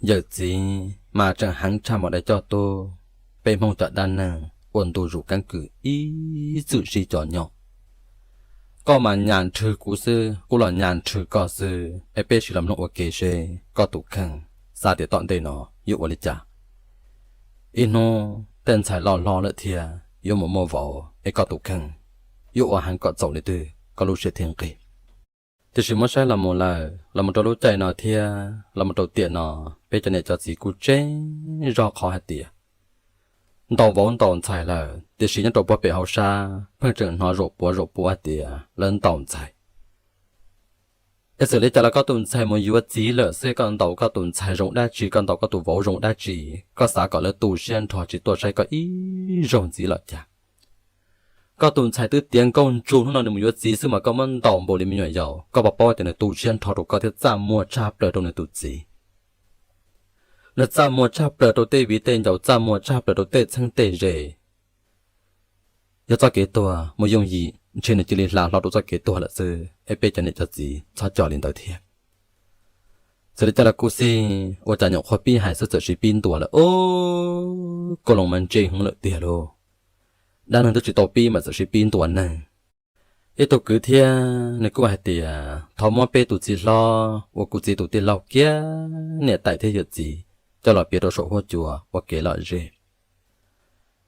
Yawm txiv mas tseem heev tshaj Maum Dais Coj Tub. Peb Hmoob cov dab neeg ua ntu zus keeb kwm ib txwm sib cov nyob. Koj mas nyas nrhw kuv xwb, kuv los nyas nrhw koj xwb, es peb sim los mloog ua ke seb koj tus kheej xav tias tom ntej no yuav ua li cas. Ib hnub tej ntxhais loj hlob lawm thiab yuav mus muaj vauv, es koj tus kheej yuav ua heev kom txaus li twg koj lub siab thiaj nqig. Tiam sis muab saib los mus lawm, los mus rau lub caij no thiab los mus rau tiam no, peb cov niam cov txiv kuj tseeb zog qhov hais tias ntaus vauv ntaus ntxhais lawm, tiam sis nyob rau puag pem hauv sab pheej tseem hnov zaum puav zaum puav hais tias lawv ntaus ntxhais. Es txawm li cas los koj tus ntxhais mus yuav txiv lawm xwb, koj ntaus koj tus ntxhais zoo dab tsi, koj ntaus koj tus vauv zoo dab tsi, koj xav kom lawv tu siab nrho tsis tuaj saib koj ib zaug ntxiv los cas? Koj tus ntxhais twb tiav nkauj ntsug, hnub no nws mus yuav txiv xwb mas koj muab ntaus npaum li me nyuam yaus, koj puas paub tias nws tu siab nrho rau koj thiab txaj muag tshaj plaws rau nws tus txiv. Nws txaj muag tshaj plaws rau tej viv tej ncaus, txaj muag tshaj plaws rau tej txheeb tej ze. Yog txoj kev tuag mus yooj yim ntshe nws cia li hla hlo rau txoj kev tuag lawm xwb, es peb cov niam cov txiv txhob coj li ntawd thiab. Txawm li cas los kuj xij, ua cas nyuam qhuav pib hais xwb txawm sib pib ntuas lawm, ub, koj los mas ntse heev lawm tiag lauj. Dab neeg twb tsis tau pib mas txawm sib pib ntuas neeg. Ib tug kwv thiab nws kuj hais tias thov muab peb tus txiv hlob uas kuv txiv tus tij laug kiag niam tais thiab yawm txiv coj los piav rau saum huab cua ua kev lom zem.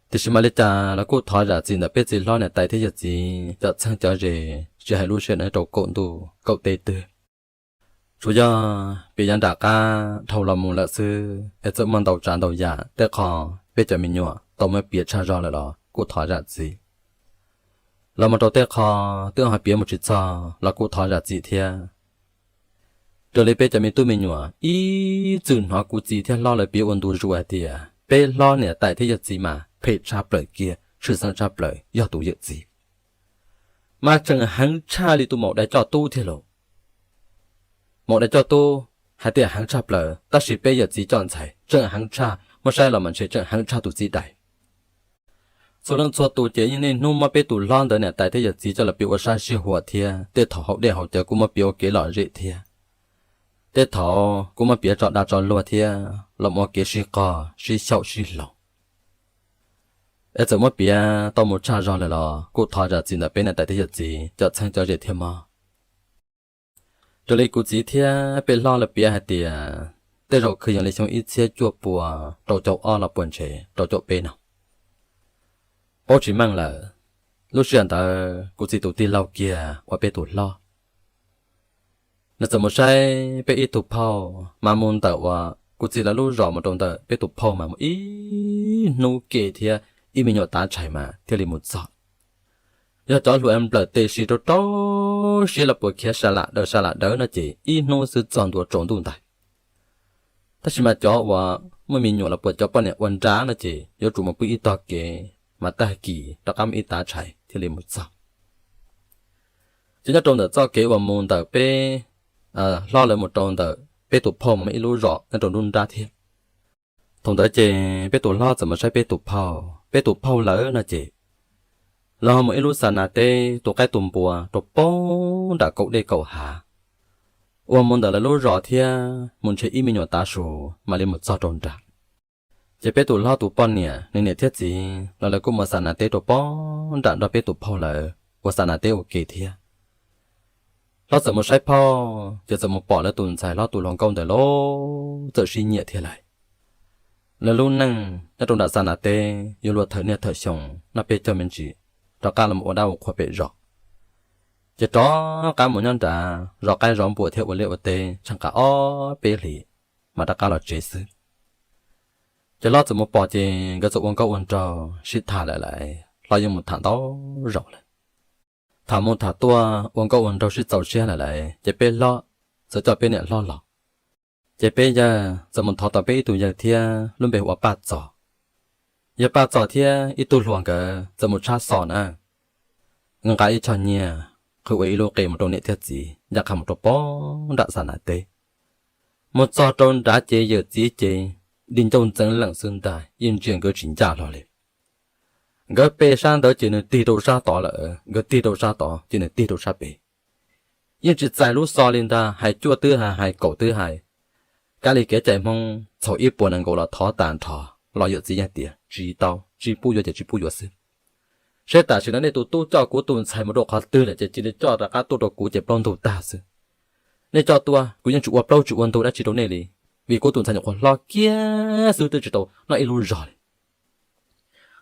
Tiam sis mas li cas los kuj thov zam txim ntawm peb txiv hlob niam tais thiab yawm txiv cov txheeb cov ze, tsis hais lub sij hawm no rau kaum ntuj kaum teb twg. Tsuas yog piav yav nram qab dhau los mus lawm xwb, es txawm muaj ntau tsav ntau yam tej qho peb cov me nyuam tau muab piav tshaj zog lawm los kuj thov zam txim. Los mus rau tej qho twb ho piav mus tsis txog los kuj thov zam txim thiab. Raws li peb cov me tub me nyuam ib txwm hnov kuv txiv thiab hlob lawv piav ua ntu zus hais tias peb hlob niam tais thiab yawm txiv mas phem tshaj plaws kiag, tshwj xeeb tshaj plaws yog tus yawm txiv. Mas tseem heev tshaj li tus Maum Dais Coj Tub thiab lauj. Maum Dais Coj Tub hais tias heev tshaj plaws, tab sis peb yawm txiv coj ntxhais tseem heev tshaj, muab saib los mas ntshe tseem heev tshaj tus txiv dais. Txhua leej txhua tus ces yeej niaj hnub muab peb tus hlob ntawd niam tais thiab yawm txiv coj los piav ua sab sij huam thiab, tej thaum haus dej haus cawv kuj muab piav ua kev lom zem thiab. Tej thaum kuj muab piav tso dag tso luag thiab los ua kev sib qog sib xyaum sib hloov. Es txawm muab piav tau mus tshaj zog lawm los kuj thov zam txim ntawm peb niam tais thiab yawm txiv cov txheeb cov ze thiab mog. Raws li kuv txiv thiab peb hlob lawv piav hais tias tej zaum kwv yees li xyoo ib txhiab cuaj pua rau caum ob los puas ntshe rau caum peb no. Paub tsis meej lawm, lub sij hawm ntawd kuv txiv tus tij laug kiag uas peb tus hlob, nws txawm mus saib peb ib tug phauj mas mus ntawm uas kuv txiv lawv lub zos mus rau ntawm peb tus phauj mas mus ib hnub ke thiab ib me nyuam tav tshais mas thiaj li mus txog. Yog cov hluas nplawm tes si rau rau siab los puas khiav sa lam daws sa lam dawv no ces ib hnub xwb txog ntua tsaus ntuj ntais. Tab sis mas cov uas muaj me nyuam los puas cov poj niam ua nrab no ces yuav tsum mus pw ib tog kev mas tag kis rov qab mus ib tav tshais thiaj li mus txog. Ces nyob rau ntawm txoj kev uas mus ntawm peb hlob lawv mus rau ntawm peb tus phauj mas ib lub zos nyob rau nruab nrab thiab. Thaum ntawd ces peb tus hlob txawm mus saib peb tus phauj, peb tus phauj lawv no ces lawv ho mus ib lub xa nas teb tu qaib tu npua rau poob nram kaum dej kaum hav, uas mus ntawm lawv lub zos thiab mus ntshe ib me nyuam tav su mam li mus txog rau nram. Ces peb tus hlob tus poj niam nws niam thiab txiv los lawv kuj mus xa nas teb rau poob nram nrog peb tus phauj lawv ua xa nas teb ua ke thiab. Hlob txawm mus saib phauj ces txawm mus pom lawv tus ntxhais hlob tus hluas nkauj ntawd lauj, txawm sib nyiam thiab lawm. Lawv lub neej nyob rau nram xa nas teb yuav luag thawm niaj thawm xyoo noj peb caug me ntsis, rov qab los ua dab ua qhua pem zos. Ces rov qab mus nyob nrad zov qaib zov npua thiab ua liaj ua teb tsheej qab ob peb hlis mas rov qab los tsev xwb. Ces hlob txawm mus pom ces nkawd txawm ua nkauj ua nraug sib tham lawm lawm, hlob yeej mus tham ntau zaus lawm. Tham mus tham tuaj ua nkauj ua nraug sib txaus siab lawm lawm ces peb hlob txawm coj peb niam hlob los. Ces peb yawg txawm mus thov tau peb ib tug yawg thiab lub npe hu ua Paj Txos. Yawg Paj Txos thiab ib tug hluas nkawd txawm mus tshab xos na, nqa ib choj nyiaj qhwv ua ib lub qe mus rau niam thiab txiv ncaj qha mus rau poob nram xa nas teb. Mus txog rau nrad ces yawm txiv ces di ncauj ntxeev leem xwb ntag, yeej ntsia nkawd tsis ncaj hlo li. Nkawd pe sab ntawd ces nws tig rau sab tod lawm, nkawd tig rau sab tod ces nws tig rau sab pem. Yeej tsis txais lub xo li ntag, hais cuaj twb hais, hais kaum twb hais, kab li kev cai Hmoob txhaum ib puas nees nkaum los thov tas nrho, los yawm txiv yeej tias tsis tau, tsis pub yuav ces tsis pub yuav xwb. Seb tam sim no nej tus tub coj kuv tus ntxhais mus rau qhov twg lawm ces cia li coj rov qab tuaj rau kuv ces plaub ntug tag xwb. Nej coj tuaj kuv yeej tsis ua plaub tsis ua ntug dab tsi rau nej li, vim kuv tus ntxhais nyuam qhuav hlob kiag xwb twb tsis tau noj ib lub zog li.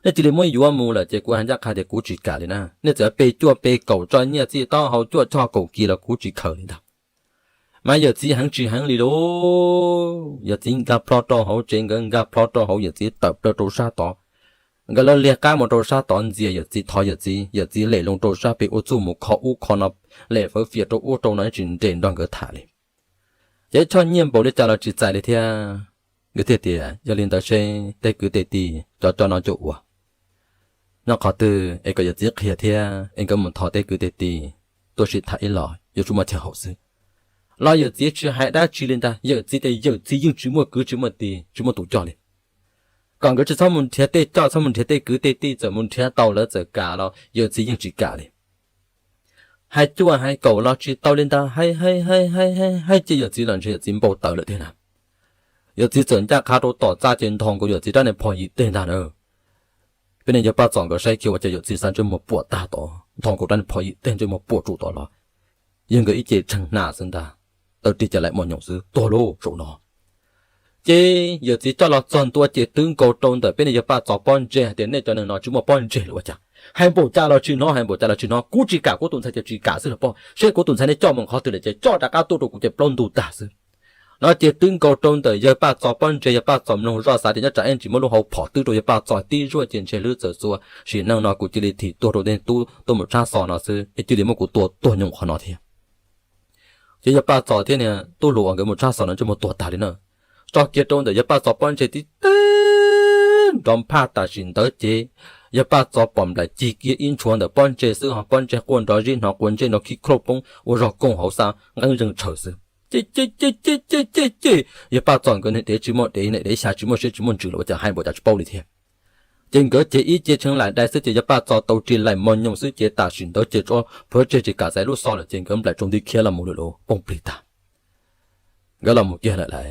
Nej cia li muab yuav mus lawm ces kuv hais ncaj qha tias kuv tsis kam li na. Nej txawm pe cuaj pe kaum tso nyiaj txij taub hau cuaj choj kaum kis los kuv tsis khaws li ntag. Mas yawm txiv heev tsis heev li lauj, yawm txiv nkag plho rau hauv tsev, nkawd nkag plho rau hauv, yawm txiv tawm plaws rau sab tod. Nkawd lawv liag qab mus rau sab tod ntxias yawm txiv, thov yawm txiv, yawm txiv lem loo rau sab pem ua txuj mus kho ub kho no, lem fawv fias rau ub rau no tsis nres nrog nkawd tham li. Ces choj nyiaj npaum li cas los tsis txais li thiab. Nkawd thiaj tias yog li ntawd seb tej kwv tej tij cov coj no coj ua nyob qhov twg es kom yawm txiv qhia thiab es nkawd mus thov tej kwv tej tij tuaj sib tham ib los yuav tsum muaj chaw haum xwb. Los yawm txiv tsis hais dab tsi li ntag, yawm txiv tias yawm txiv yeej tsis muaj kwv tsis muaj tij tsis muaj tus coj li. Kom nkawd tsis txhob mus nrhiav tej coj, txhob mus nrhiav tej kwv tej tij, txawm mus nrhiav tau lawv txawm kam los yawm txiv yeej tsis kam li. Hais cuaj hais kaum los tsis tau li ntag, hais hais hais hais hais ces yawm txiv los ntshe yawm txiv npau taws lawm tiag na. Yawm txiv txawm ncaj qha rau tom txaj ces nthos nkaus yawm txiv rab niag phom yim teg ntag na. Peb niag yawg Paj Txos nkawd saib kiag ua cas yawm txiv xav ntsej muag puam tag tod, nthos nkaus rab niag phom yim teg ntsej muag puam tsuj tod los, yawg nkawd ib ce tshee hna xwb ntag, taw rig cas laim mos nyoos xwb tuag lauj saum no. Ces yawm txiv coj los txog ntua ces twb nkaus rau ntawm peb niag yawg Paj Txos pob ntseg hais tias nej cov neeg no tsis muaj pob ntseg li ua cas. Hais npaum cas los tsis hnov, hais npaum cas los tsis hnov, kuv tsis kam, kuv tus ntxhais tias tsis kam xwb los poj, seb kuv tus ntxhais nej coj mus qhov twg lawm ces coj rov qab tuaj rau kuv ces plaub ntug tag xwb. No ces twb nkaus rau ntawm yawg Paj Txos pob ntseg, yawg Paj Txos mloog zoj xav tias nyob tsam eb tsis muab lub hau phom twb rau yawg Paj Txos tib zuaj ces ntshe hlwb txawm txua, sim neej no kuv cia li thim tuag rau tej tub tuaj mus tshab xo no xwb es cia li muab kuv tua tuag nyoos qhov no thiab. Ces yawg Paj Txos thiab niag tub hluas uas nkawd mus tshab xo no ntsej muag tuag tag li na. Tso kiag rau ntawm yawg Paj Txos pob ntseg tib teg nrov nphaj tam sim ntawd ces yawg Paj Txos pom nplaim cig kiag ib ntshuav ntawm pob ntseg xwb ho pob ntseg quaj nrov zib hnov quav ntsej nrov khib khlauj poob ua zog kooj hauv xab nqeeb zeeg tshaws xwb. Ces ces ces ces ces ces ces yawg Paj Txos nkawd niag dev tsis muaj dev, niag dev xya tsis muaj siab tsis muaj ntsws los ua cas hais npaum cas tsis paub li thiab. Ces nkawd ces ib ce tshee laim dai xwb ces yawg Paj Txos tau ris laim mos nyoos xwb ces tam sim ntawd ces tsuas phuav tseg tsis kam xaiv lub xov lawm ces nkawd nplaim tsaus nti khiav los mus lawm lauj, poob plig tag. Nkawd los mus kiag lawm lawm,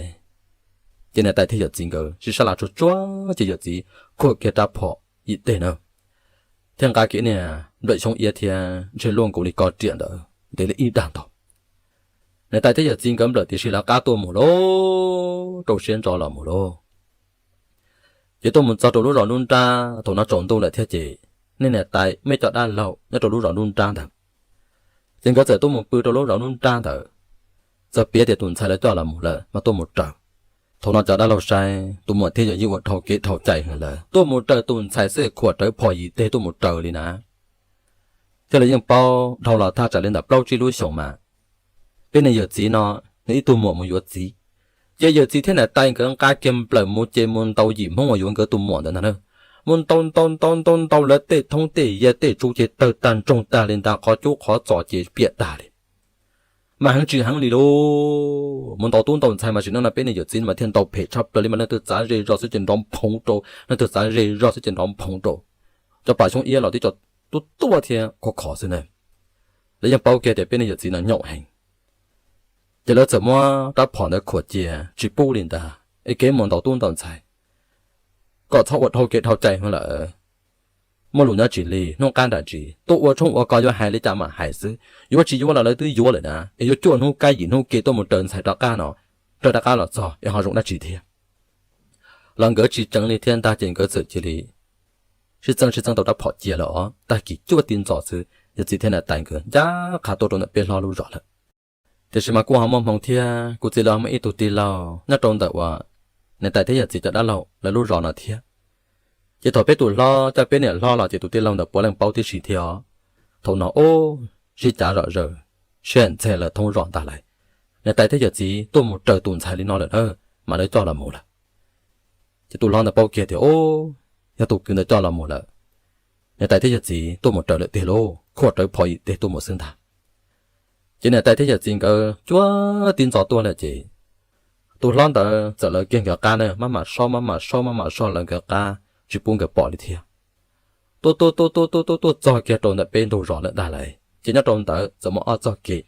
ces niam tais thiab yawm txiv nkawd sib sab laj tsuag tsuag ces yawm txiv khuam kiag rab phom yim teg na, thiab nqa kiag niag nplaim xyoob iab thiab ntshe luaj nkaus li ko riam ntawd ntev li ib dag ntau. Niam tais thiab yawm txiv nkawd nplawm tib si lawv qab tuaj mus lauj, rau siab ntso los mus lauj. Ces tuaj mus txog rau lub zos Nruab Nrab, thaum no tsaus ntuj lawm thiab ces nej niam tais muaj ib co dab laug nyob rau lub zos Nruab Nrab ntawd. Ces nkawd txawm tuaj mus pw rau lub zos Nruab Nrab ntawd, txawm piav tias tus ntxhais lawv coj los mus lawm mas tuaj mus raws. Thaum no cov dab laug saib tus muam thiab yawm yij ua dhau kev dhau cai heev lawm, tuaj mus raws tus ntxhais xwb khuam rawv phom yim teg tuaj mus raws li na. Thiab lawv yeej paub dhau los thaj tsam li ntawm plaub tsib lub xyoos mas peb niag yawm txiv no nws ib tug muam mus yuav txiv, ces yawm txiv thiab niam tais nkawd nqa kiag nplawm mus ces mus ntaus yim Hmoob uas yuav nkawd tus muam ntawd ntag na. Mus ntaus ntaus ntaus ntaus ntaus lawv tej thoob tej ya tej tsu ces tawg tag ntsoog tag li ntag, qhov cub qhov txos ces piam tag li. Mas heev tsis heev li lauj, mus ntaus tub ntaus ntxhais mas sim neej no peb niag yawm txiv mas thiaj ntaus phem tshaj plaws li mas leej twg txav ze zog xwb ces nrov phoov rau, leej twg txav ze zog xwb ces nrov phoov rau. Cov pas xyoob iab los twb cov tub tuaj thiab khov khov xwb na. Lawv yeej paub kiag tias peb niag yawm txiv no nyaum heev, ces lawv txawm muab rab phom ntawd khuam cia tsis pub li ntag, es kev mus ntaus tub ntaus ntxhais kom txhob ua dhau kev dhau cai heev lawm. Muaj lus nyob tsis li, hnub qab nram ntsis tuaj ua tshoob ua kos yuav hais li cas mam hais xwb, yuav tsis yuav los lawv twb yuav lawm na, es yuav cuaj hnub kab yim hnub ke tuaj mus raws ntxhais rov qab no, raws rov qab los txog es ho zoo dab tsi thiab. Los nkawd tsis tseev li thiab ntag ces nkawd txawm cia li sib txeeb sib txeeb tau rab phom cia lawm os. Tag kis cuaj tib ntxov xwb yawm txiv thiab niam tais nkawd ncaj qha tuaj rau ntawm peb hlob lub zos lawm. Tiam sis mas kuj ho muaj hmoo thiab, kuv txiv lawv ho muaj ib tug tij laug nyob rau ntawm uas niam tais thiab yawm txiv cov dab laug lawv lub zos no thiab. Ces thaum peb tus hlob coj peb niam hlob los ces tus tij laug ntawd puav leej paub tib si thiab os. Thaum no ub, sib cav zom zaws, sib ntxhe lawm thoob zos ntag lauj. Niam tais thiab yawm txiv tuaj mus raws tus ntxhais li no lawm na, mas lawv coj los mus lawm. Ces tus hlob ntawd paub kiag tias ub, yog tus kwv ntawd coj los mus lawm, niam tais thiab yawm txiv tuaj mus raws lawm tiag lauj, khuam rawv phom yim teg tuaj mus xwb ntag. Ces niam tais thiab yawm txiv nkawd cuaj tib ntxov tuaj lawm ces tus hlob ntawd txawm lawv kiag nkawd qab na, maj mam sob maj mam sob maj mam sob lawv nkawd qab tsis pub nkawd pom li thiab. Tuaj tuaj tuaj tuaj tuaj tuaj tuaj txog kiag rau ntawm peb ntug zos lawm ntag lauj, ces nyob rau ntawd txawm muaj ob txoj kev.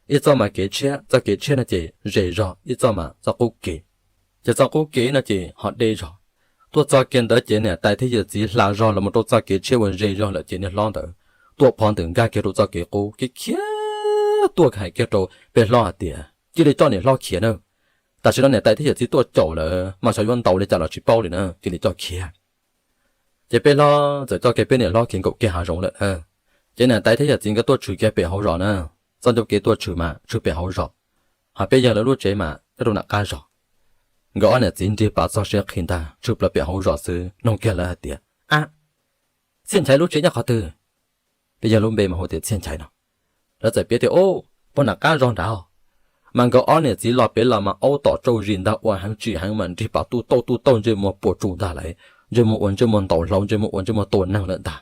Ib txoj mas kev tshiab, txoj kev tshiab no ces ze zog, ib txoj mas txoj qub kev. Ces txoj qub kev no ces ho deb zog. Tuaj txog kiag ntawd ces niam tais thiab yawm txiv hla zog los mus rau txoj kev tshiab uas ze zog lawm ces niag hlob ntawd tuaj phov ntawm nkag kiag rau txoj kev qub, khiav khiav tuaj hais kiag rau peb hlob hais tias, cia li coj niam hlob khiav na. Tam sim no niam tais thiab yawm txiv tuaj caum lawm mas xyov yuav ntaus li cas los tsis paub li na, cia li coj khiav. Ces peb hlob txawm coj kiag peb niam hlob khiav nkaum kiag hav zoov lawm na. Ces niam tais thiab yawm txiv nkawd tuaj tshwm kiag pem hauv zos na. Txoj ncauj kev tuaj tshwm mas tshwm pem hauv zos, hos peb yawg lawv lub tsev mas nyob rau nram qab zos. Nkawd ob niam txiv nrig pav txog siab qhi ntag, tshwm plaws pem hauv zos xwb, nug kiag lawv hais tias, ab, Txhiaj Nchaiv lub tsev nyob qhov twg? Peb yawg lub npe mas hu tias Txhiaj Nchaiv no. Lawv txawm piav tias, ub, puag nram qab zog nrad. Mas nkawd ob niam txiv los pem los mas aub tom tsauj zis ntag, ua heev tsis heev mas nrig pav tuj tauj tuj tauj, ntsej muag puas tsuas ntag lawm, ntsej muag ua ntsej muag ntaus hlau, ntsej muag ua ntsej muag tua neeg lawm ntag.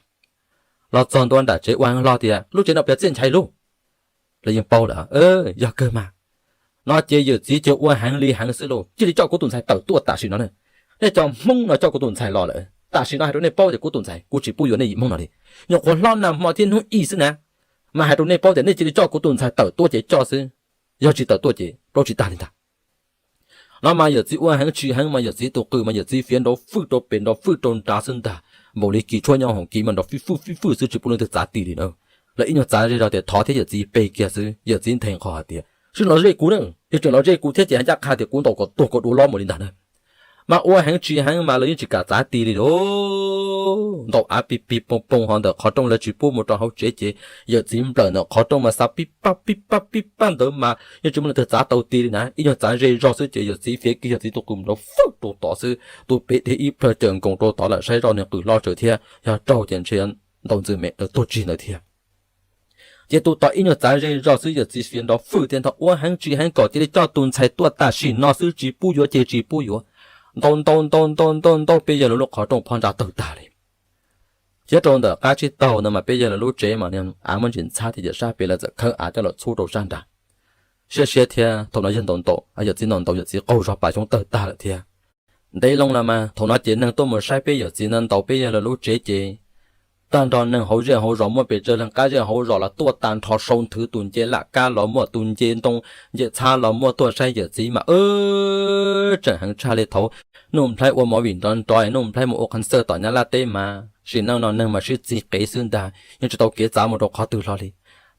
Los txog ntua nram tsev ua heev hlo tias, lub tsev no puas yog Txhiaj Nchaiv lub? Lawv yeej paub lawm, yog kawg mas. No ces yawm txiv ces ua heev li heev xwb lauj, cia li coj kuv tus ntxhais tawm tuaj tam sim no na. Nej cov Hmoob no coj kuv tus ntxhais los lawm, tam sim no hais rau nej paub tias kuv tus ntxhais kuv tsis pub yuav nej yim Hmoob no li. Nyuam qhuav hlob nag hmo thiab hnub ib xwb na, mas hais rau nej paub tias nej cia li coj kuv tus ntxhais tawm tuaj ces coj xwb, yog tsis tawm tuaj ces plaub tsis tag li ntag. No mas yawm txiv ua heev tsis heev mas yawm txiv tus qws mas yawm txiv fiav nrov fwj rau pem nrov fwj rau nrad xwb ntag, npaum li kis tshuab nyob hoom kis mas nrov fij fwj fij fwj xwb, tsis pub leej twg txav ti li na. Lawv ib nyuag txav zej zog tias thov thiab yawm txiv pe kiag xwb, yawm txiv nthe qho hais tias, sib los ze kuv na, yog tseem los ze kuv thiab ces haj ncaj qha tias kuv ntaus kom tuag kom dua lob mus li ntag na. Mas ua heev tsis heev mas lawv yeej tsis kam txav ti li lauj. Ntaus av pig pig poog poog ho ntawm qhov rooj lawv tsis pub mus rau hauv tsev ces yawm txiv nplawm ntawm qhov rooj mas xav pib pab pib pab pib pab ntawd mas yeej tsis muaj leej twg txav tau ti li na. Ib nyuag txav zej zog xwb ces yawm txiv fiav kiag yawm txiv tus qws nrov fwj rau tod xwb, tus pem dhia ib plawg caws nkoos rau tod lawm, saib zoj niag qws hlob tsawv thiab, yog raug ces ntshe ntaus ntxwg mem tuag tsis ntawd thiab. Ces tus tod ib nyuag txav zej zog xwb yawm txiv fiav nrov fwj tias ntho ua heev tsis heev kom cia li coj tus ntxhais tuaj tam sim no xwb, tsis pub yuav ces tsis pub yuav. Ntaus ntaus ntaus ntaus ntaus ntaus peb yawg lawv lub qhov rooj phob nrag tawg tag li. Thiab rau ntawm qab tsib taug ntawd mas peb yawg lawv lub tsev mas niag av muaj ntsis ntxhab thiab yawm sab pem lawv txawm khawb av coj los txhub rau sab nrad. Siab siab thiab thaum no yawg ntaus ntaus, yawm txiv ntaus ntaus yawm txiv qaug zog pas xyoob tawg tag lawm thiab. Ntev loo los mas thaum no ces neeg tuaj mus saib peb yawm txiv ntawd ntaus peb yawg lawv lub tsev ces tag nrho neeg hauv zej hauv zos muaj pes tsawg leej qab zej hauv zos los tuaj tag nrho, sau nthwv tus nce laj kab los muaj, tus nce ntoo nce txhab los muaj, tuaj saib yawm txiv mas tseem heev tshaj li thaum Nuj Nplhaib ua movie nrov nrov, Nuj Nplhaib mus ua qhov xawj tom Nyab Laj teb mas sim neej no neeg mas sib txig qev xwb ntag, yeej tsis tau kev txav mus rau qhov twg hlo li.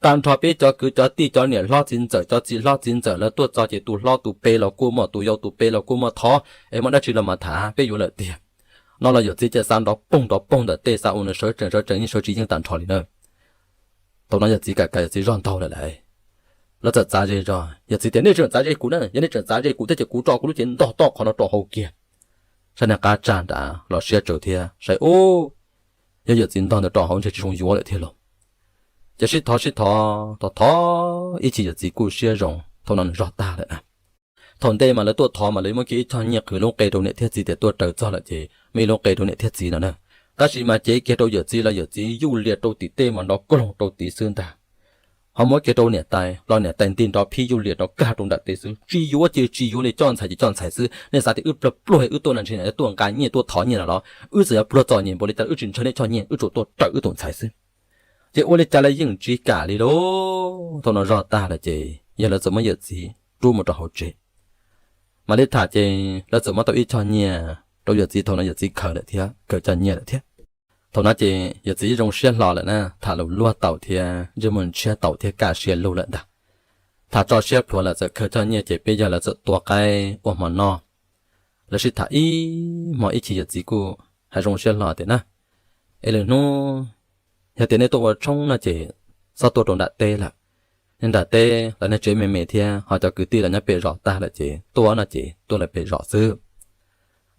Tag nrho peb cov kwv cov tij cov niam hlob txiv ntxawm cov txiv hlob txiv ntxawm lawv tuaj txog ces tus hlob tus pe los kuj muaj, tus yau tus pe los kuj muaj, thov es muaj dab tsi los mas tham peb yuav lawm tiag. No los yawm txiv ces xav nrov poog nrov poog ntawm tej, xav ua nws sawv tsees sawv tsees yeej sawv tsis yeej tag nrho li na. Thaum no yawm txiv kam kam yawm txiv zog ntaug lawm lauj. Lawv txawm txav ze zog, yawm txiv tias nej tseem txav ze kuv na, yog nej tseem txav ze kuv thiab ces kuv tso kuv lub cev ntog toj qhov no rau hauv kiag. Saib niag qab tsag nrad los siab tsawv thiab saib ub, yog yawm txiv ntog ntawd rau hauv ntshe tsis zoo yuav lawm thiab lauj. Ces sib thov sib thov thov thov ib chim yawm txiv kuj siab zoo, thaum no nws zog tag lawm na. Thaum ntej mas lawv tuaj thov mas lawv muab kiag ib choj nyiaj qhwv lub qe rau niam thiab txiv tias tuaj raws txog lawm ces muab ib lub qe rau niam thiab txiv no na. Tab sis mas cev kiag rau yawm txiv los yawm txiv yuj lias rau tim tej mas nrov koog loo rau tid xwb ntag. Ho muab kiag rau niam tais los niam tais nti nrov phib yuj lias rov kag rau nram tej xwb, tsis yuav ces tsis yuav li, coj ntxhais ces coj ntxhais xwb, nej xav tias wb pluag pluag wb tuaj no ntshe wb tuaj nqa nyiaj tuaj thov nyiaj no los? Wb txawm yuav pluag txom nyem npaum li cas wb tsis ntshaw nej choj nyiaj, wb tsuas tuaj raws wb tus ntxhais xwb. Ces ua li cas lawv yeej tsis kam li lauj. Thaum no zog tag lawm ces yog lawv txawm muab yawm txiv rub mus rau hauv tsev. Mam li tham ces lawv txawm muab tau ib choj nyiaj rau yawm txiv, thaum no yawm txiv khaws lawm thiab, khaws choj nyiaj lawm thiab. Thaum no ces yawm txiv zoo siab hlo lawm na, tham lus luag tau thiab, ntsej muag ntshiab tau thiab, kaj siab lug lawm ntag. Tham tso siab plhuav lawm txawm khaws choj nyiaj ces peb yawg lawv txawm tua qaib ua hmo noj. Lawv sib tham ib hmo ib chim yawm txiv kuj hais zoo siab hlo tias na, es lwm hnub yog tias nej tuaj ua tshoob no ces txhob tuaj rau nram teb lawm. Nram teb lawv niag tsev me me thiab ho cov kwv tij los nyob pem zos tag lawm ces tuaj no ces tuaj lawv pem zos xwb.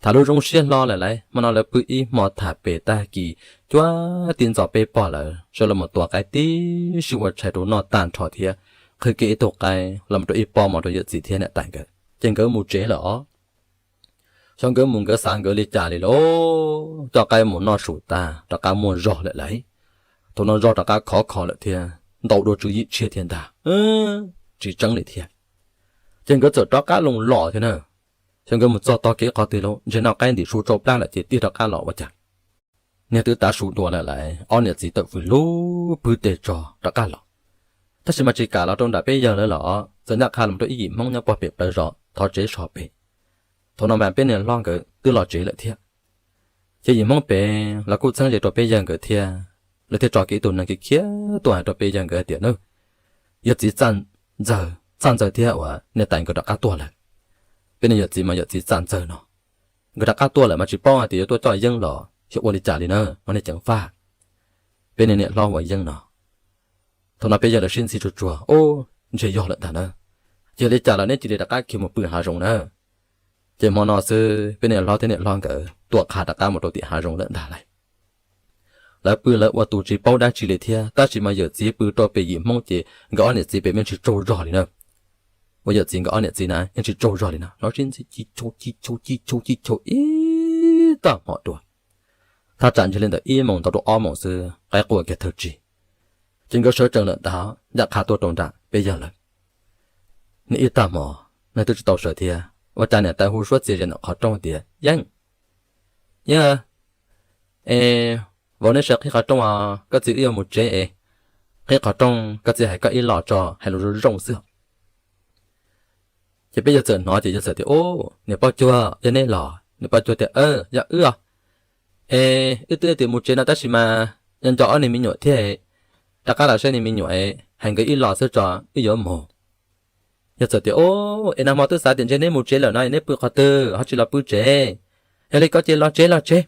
Tham lub zoo siab hlo lawm lauj, hmo no lawv pw ib hmo tham pem tag kis cuag tib ntxov peb pog lawv sawv los mus tua qaib tib si ua tshais rau noj tag nrho thiab, qhwv kiag ib tug qaib los mus rau ib pob mov rau yawm txiv thiab niam tais nkawd ces nkawd mus tsev lawm os. Xyov nkawd mus nkawd xav nkawd li cas li lauj, coj qaib mus noj su tas rov qab muaj zog lawm lauj. Thaum no zog rov qab khov kho lawm thiab, ntaus dua tswv yim tshiab thiab ntag, tsis tseeb li thiab. Ces nkawd txawm rov qab loo los thiab na. Xyov nkawd mus txog tog kev qhov twg lauj, ntshe noj qaib ntim su tsau plab lawm ces tig rov qab los ua cas niag twb tav su dua lawm lauj, ob niam txiv tawm fws lub pwg tes tso rov qab los. Tab sis mas tsis kam los rau nram peb yawg lawv los txawm ncaj qha los rau ib yim Hmoob nyob puag pem plawv zos thov tsev so pem. Thaum no mas peb niam hlob nkawd twb los tsev lawm thiab. Ces yim Hmoob pem los kuj txheeb ze rau peb yawg nkawd thiab, lawv thiaj tso kiag ib tug neeg khiav tuaj hais rau peb yawg nkawd hais tias, Yawg txiv Txaj Ntxawg thiab uas niam tais nkawd rov qab tuaj lawm. Peb niag yawm txiv mas yawm txiv Txaj Ntxawg no, nkawd rov qab tuaj lawm mas tsis paub hais tias yuav tuaj coj yeeb los xyov ua li cas li na, mas nej ceev faj. Peb niag niam hlob ua yeeb no. Thaum no peb yawg lawv sib ntxhi tsuag tsuag, Ub, ntshe yog lawm ntag na. Yog li cas los neb cia li rov qab khiav mus pw hav zoov na. Ces hmo no xwb peb niam hlob thiab niam hlob nkawd tuaj qha rov qab mus rau tim hav zoov lawm ntag lauj. Lawv pw lawv ua tus tsis paub dab tsi li thiab, tab sis mas yawm txiv pw rau pem yim Hmoob ces nkawd ob niam txiv pem yeej tsis tsaug zog li na. Ua yawm txiv nkawd ob niam txiv na yeej tsis tsaug zog li na, lawv sib ntxhi ci tshau ci tshau ci tshau ci tshau ib tag hmo dua. Thaj tsam ntshe li ntawm ib moos ntau rau ob moos xwb qaib qua kiag thawj tsig. Ces nkawd sawv tsees lawm ntag, ncaj qha tuaj rau nram peb yawg lawv. Niaj ib tag hmo, neeg twb tsis tau sawv thiab, ua cas niam tais hu suab txias ze ntawm qhov rooj tias, Yeeb, yeeb, es vauv neb sawv qhib qhov rooj os, koj txiv wb yuav mus tsev es, qhib qhov rooj koj txiv hais koj ib los tso, hais lus zoo zoo xwb. Ces peb yawg txawm hnov ces yawg txawm tias, Ub, niam poj cuag, yog neb los? Niam poj cuag tias, Yog wb os. Es wb twb tias mus tsev no tab sis mas nco nco ob niag me nyuam thiab, rov qab los saib niag me nyuam, hais nkawd ib los xwb tso, wb yuav mus. Yawg txawm tias, Ub, es nag hmo twb xav tias ntshe neb mus tsev lawm no es neb pw qhov twg ho tsis los pw tsev? Yog li ko ces los tsev los tsev.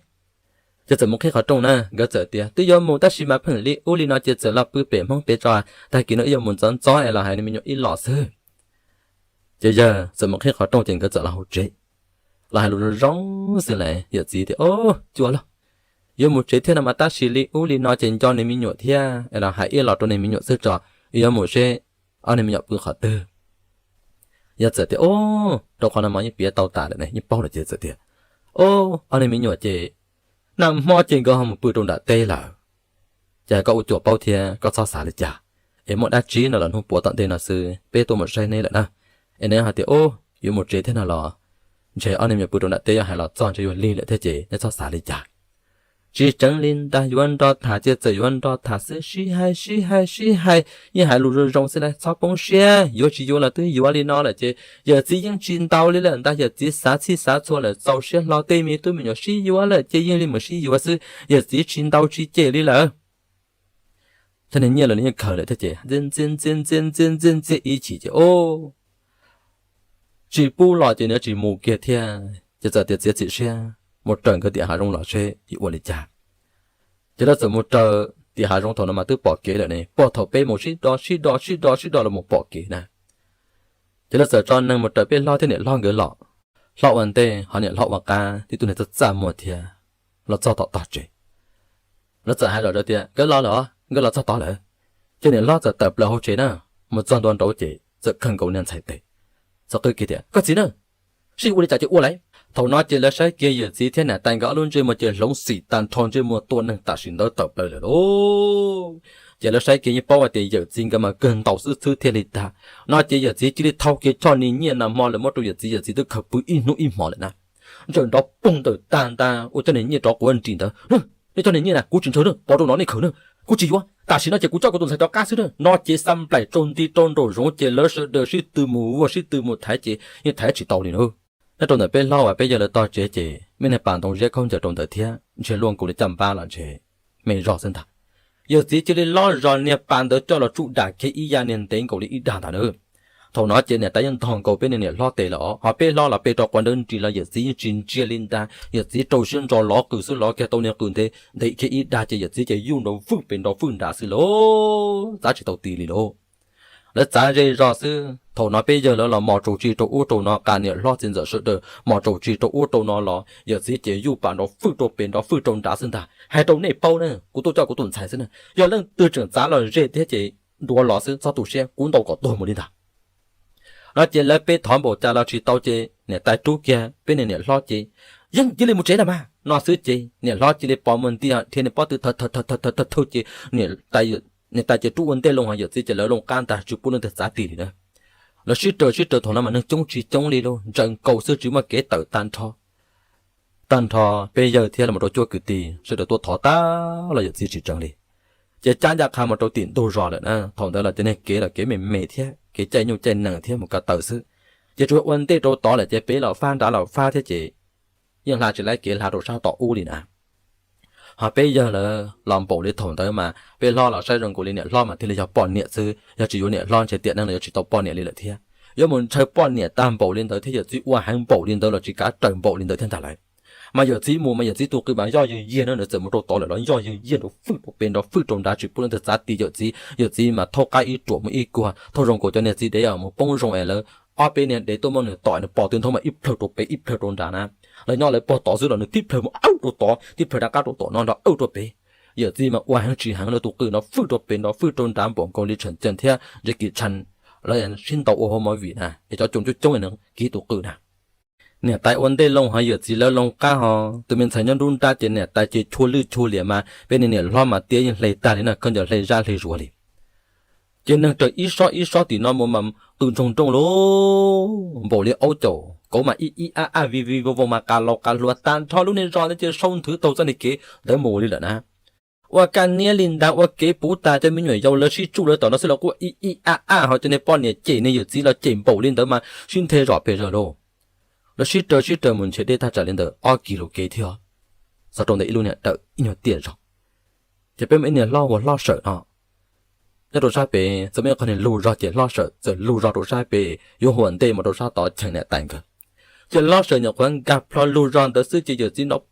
Ces txawm mus qhib qhov rooj na, nkawd txawm tias, Twb yuav mus tab sis mas pheej li ub li no ces txawm los pw pem Hmoob pem tso, tag kis no wb yuav mus ntxov ntxov es los hais niag me nyuam ib los xwb. Ces yawg txawm mus qhib qhov rooj ces nkawd txawm los hauv tsev, los hais lus zoo zoo xwb lawm. Yawm txiv tias, Ub, cuag lauj, yuav mus tsev thiab no mas tab sis li ub li no ces nco niag me nyuam thiab es los hais ib los rau niag me nyuam xwb tso, wb yuav mus seb ob niag me nyuam pw qhov twg. Yawg txawm tias, Ub, rau qhov no mas yeej piav tau tas lawm ne, yeej paub lawm ces txawm tias, Ub, ob niag me nyuam ces nag hmo ces nkawd ho mus pw rau nram teb lawm. Ces koj ua cuas paub thiab koj txhob xav li cas, es muaj dab tsi no los hnub puav tom ntej no xwb peb tuaj mus saib neb lawm na. Es neb hais tias, Ub, yuav mus tsev thiab no los ntshe ob niag me nyuam pw rau nram teb yuav hais los txog ntshe yuav lig lawm thiab ces neb txhob xav li cas. Tsis tseev li ntag, yuav nrog tham ces txawm yuav nrog tham xwb, sib hais sib hais sib hais, yeej hais lus zoo zoo xwb na, txhob poob siab, yuav tsis yuav los twb yuav li no lawm ces yawm txiv yeej tsis ntaus li lawm ntag. Yawm txiv xav txhij xav txhua lawm, txaus siab hlo tej me tub me nyuam sib yuav lawm ces yeej li mus sib yuav xwb, yawm txiv tsis ntaus tsis cem li lawm. Cov niag nyiaj los nws yeej khaws lawm thiab ces ntxia ntxia ntxia ntxia ntxia ntxia ntxia ib chim ces, Ub, tsis pub los ces nws tsis mus kiag thiab ces txawm tias txiav txim siab mus raws nkawd tim hav zoov los seb yuav ua li cas. Ces lawv txawm mus raws tim hav zoov, thaum no mas twb pom kev lawm ne, puag thaum peb mus sib do sib do sib do sib do los mus pom kev na. Ces lawv txawm tso neeg mus raws peb hlob thiab niam hlob nkawd los. Hlob ua ntej ho niam hlob ua qab, tib tug niag txaj txaj muag thiab los txog tom tog tsev. Lawv txawm hais zom zaws tias, Nkawd los lawm, nkawd los txog tod lawm. Ces niam hlob txawm tawm plaws hauv tsev na, mus txog ntua nraud ces txawm khaws nkaus niag ntxhais tes, txawm qw kiag tias, Koj txiv na, sib ua li cas ces ua lawm. Thaum no ces lawv saib kiag yawm txiv thiab niam tais nkawd ob lub ntsej muag ces hloov xim tag nrho, ntsej muag tua neeg tam sim ntawd tawm plaws lawm lauj. Ces lawv saib kiag yeej paub hais tias yawm txiv nkawd mas kawg ntaus xwb xwb thiaj li tag. No ces yawm txiv cia li thau kiag choj niag nyiaj nag hmo lawv muab rau yawm txiv, yawm txiv twb khaws pw ib hnub ib hmos lawm na. Ntsawm nrov poog ntawm tag ntag ua coj niag nyiaj rov quav nris ntawd. Nej coj niag nyiaj na kuv tsis ntshaw na, pov rau no nej khaws na, kuv tsis yuav. Tam sim no ces kuv coj kuv tus ntxhais rov qab xwb na. No ces xa nplaim rau nti rau nraum zoov ces lawv sawv daws sib tw mus vuag sib tw mus thaiv ces yeej thaiv tsis tau li na. Nyob rau ntawm peb hlob uas peb yawg lawv tog tsev ces muaj niag pas ntoo ziab khaub ncaws rau ntawd thiab, ntshe luaj nkaus li caj npab los ntshe me zog xwb ntag. Yawm txiv cia li lob zog niag pas ntawd coj los tsuj dam kiag ib yam niag ntev nkaus li ib dag ntag na. Thaum no ces niam tais yeej ntog nkaus peb niag niam hlob tes lawm os, ho peb hlob los pe rau quav nrawv nris los yawm txiv yeej tsis ntsia li ntag. Yawm txiv rau siab ntso lov qws xwb, lov kiag tau niag qws ntev ntev kiag ib dag ces yawm txiv ces yuj nrov vwj pem nrov vwj nrad xwb lauj, txav tsis tau ti li lauj. Lawv txav ze zog xwb, thaum no peb yawg lawv los mos tsaus tsi rau ub rau no, qas niam hlob txiv ntxawm sawv daws mos tsaus tsi rau ub rau no los yawm txiv ces yuj pas nrov vwj rau pem nrov vwj rau nrad xwb ntag. Hais rau nej paub na, kuv tuaj coj kuv tus ntxhais xwb na, yog leej twg tseem txav los ze thiab ces ntuav los xwb, txhob tu siab, kuv ntaus kom tuag mus li ntag. No ces lawv pe thov npaum cas los tsis tau ces niam tais rub kiag peb niag niam hlob ces, Yeej, cia li mus tsev lawm mas, no xwb ces niam hlob cia li pos muag nti dhia niag pob tw thawj thawj thawj ces niam tais ces rub ua ntej loo, ho yawm txiv ces lawv loo qab ntag, tsis pub leej twg txav ti li na. Lawv sib raws sib raws thaum no mas neeg coob tsis coob li lauj, ntsaws nkaus xwb tsis muaj kev tawm tag nrho. Tag nrho peb yawg thiab los rau cuab kwv tij sawv daws tuaj thov tag los yawm txiv tsis tseev li. Ces cab ncaj qha mus rau tim ntug zos lawm na. Thaum ntawd los cov niag kev los kev me me thiab kev caij nyuj caij nees thiab mus ko taw xwb, ces tsuas ua ntej rau tod lawm ces peb los fab nrad los fab thiab ces yeej hla tsis laib kev hla rau sab tom ub li na. Ho peb yawg lawv los npaum li thaum ntawd mas peb hlob los saib zoo nkaus li niam hlob mas thiaj li yog poj niam xwb, yog tsis yuav niam hlob ntshe tiam neej no yuav tsis tau poj niam li lawm thiab. Yuav mus ntshaw poj niam tag npaum li ntawd thiab yawm txiv ua heev npaum li ntawd los tsis kav raws npaum li ntawd thiab ntag lawm. Mas yawm txiv mus mas yawm txiv tus qw mas yoj yawg yiag no, nws txawm mus rau tod lawm los yoj yawg yiag nrov fwj rau pem nrov fwj rau nrad tsis pub leej twg txav ti yawm txiv. Yawm txiv mas thaub qaib ib ruam mus ib kuag, thaub zoo nkaus cov niag txiv dev mus poob zoo es lawv ob peb niag dev tuaj muab nws tom nws pos twg nthaub mas ib plhaw rau pem ib plhaw rau nrad na. Lawv nyob lawv pog tod xwb los nws tib plhaw mus awb rau tod, tib plhaw rov qab rau tom no nrov awb rau pem. Yawm txiv mas ua heev tsis heev, lawv tus qw nrov fwj rau pem nrov fwj rau nrad npaum nkaus li tsham cees thiab Jackie Chan lawv sib ntaus ua hauv movie na, es cov coos coob coob nws kiv tus qw na. Niam tais ua ntej loo ho yawm txiv lawv loo qab ho, tus me ntxhais nyob nruab nrab ces niam tais ces chua lwj chua liam mas peb niag niam hlob mas tiab yeej hle tag li na, khaub ncaws hle zaj hle zuav li. Ces neeg raws ib sob ib sob tim no mus mas qw ntsoog nrooj lauj, npaum li aub caum kauv mas ib ib ab ab vij vij voog voog mas qa laus qa hluas tag nrho lub niag zos ntawd ces sau nthwv taug txoj niag kev ntawd mus li lawm na. Ua kaj niab li ntawd ua kev puv tas cov me nyuam yaus lawv sib tsuj lawv tom no xwb los quaj ib ib ab ab ho cov niag poj niam cem niag yawm txiv los cem npaum li ntawd mas sib nthe zom pes zaws lauj. Lawv sib raws sib raws mus ntshe deb tag tsam li ntawm ob kis lus kev thiab, txog rau ntawm ib lub niag dawm ib nyuag tiaj zog. Ces peb muaj ib niag hlob hu ua Hlob Sawm no, nyob rau sab pem txawm muaj ib qho niag lug zog ces Hlob Sawm txawm lug zog rau sab pem yuav huam ntej mus rau sab tod cheem niam tais nkawd. Ces Hlob Sawm nyuam qhuav nkag plho lug zog ntawd xwb ces yawm txiv nrov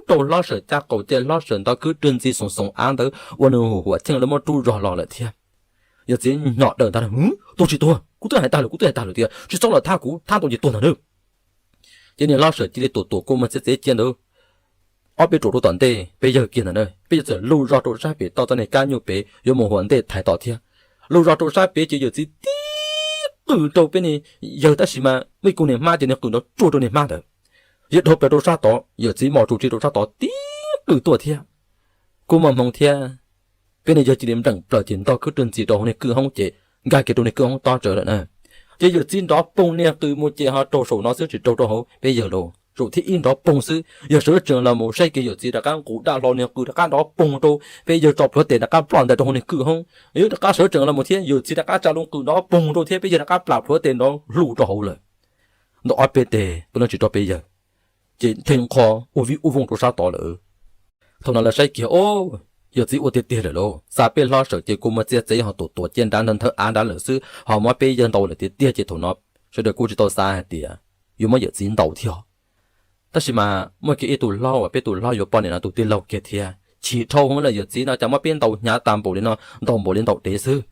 poob rau Hlob Sawm caj qaum ces Hlob Sawm nto khwb rwg ntxi xoom xoom av ntawd ua nws huam cheej lawv muab rub zog los lawm thiab. Yawm txiv nyom dawm ntag, tuag tsis tuag, kuv twb hais tag lawm, kuv twb hais tag lawm tias tsis txhob los thab kuv, thab ntau ces tuag ntag na. Ces niag Hlob Sawm cia li tuam tuam kua muag txiav txiav cia ntawd ob peb ruam rau tom ntej peb yawg kiag ntag na, peb yawg txawm lug zog rau sab pem toj txoj niag kab nyuj pem yuav mus huam ntej thaiv tod thiab. Lug zog rau sab pem ces yawm txiv tib qw rau peb niag yawg tab sis mas muaj ib kub niag hmab ces niag qw nrov tsuag rau niag hmab ntawd. Yawg dhau plaws rau sab tod, yawm txiv mos tsus ntsia rau sab tod tib qw tuaj thiab. Kuj muaj hmoo thiab, peb niag yawg cia li npleem plaws ces nto khwb rwg ntxi rau hauv niag kwj hoob ces nkag kiag rau niag kwj hoob tob tsawv lawm na. Ces yawm txiv nrov poog niag qw mus ces ho raug saum no xwb tsis raug rau hauv peb yawg lauj, saum thib ib nrov poog xwb. Yawg sawv tsees los mus saib kiag yawm txiv rov qab nqus daj hlo niag qw rov qab nrov poog rau peb yawg tso plhuav tes rov qab ploj ntais rau hauv niag kwj hoob. Yawg rov qab sawv tsees los mus thiab yawm txiv rov qab tsa loo qw nrov poog rau thiab peb yawg rov qab plam plhuav tes nrov hlu rau hauv lawm. Ntau ob peb teg peb leej tsis raug peb yawg, ces nthee nqho ua vij ua voog rau sab tod lawm. Thaum no lawv saib kiag, o, yawm txiv ua tiag tiag lawm lauj, xa peb Hlob Sawm ces kua muag txiav txev ho tuam tuam cia nrad nthawv av nrad lawm xwb ho muab peb yawg ntaus lawm tiag tiag ces thaum no sawv daws kuj tsis tau xav hais tias yuav muab yawm txiv ntaus thiab. Tab sis mas muaj kiag ib tug hlob uas peb tus hlob yuav poj niam no tus tij laug kiag thiab chim dhau hwv lawm, yawm txiv no cas muab peb ntaus hnyav tag npaum li no, ntaus npaum li ntaus dev xwb.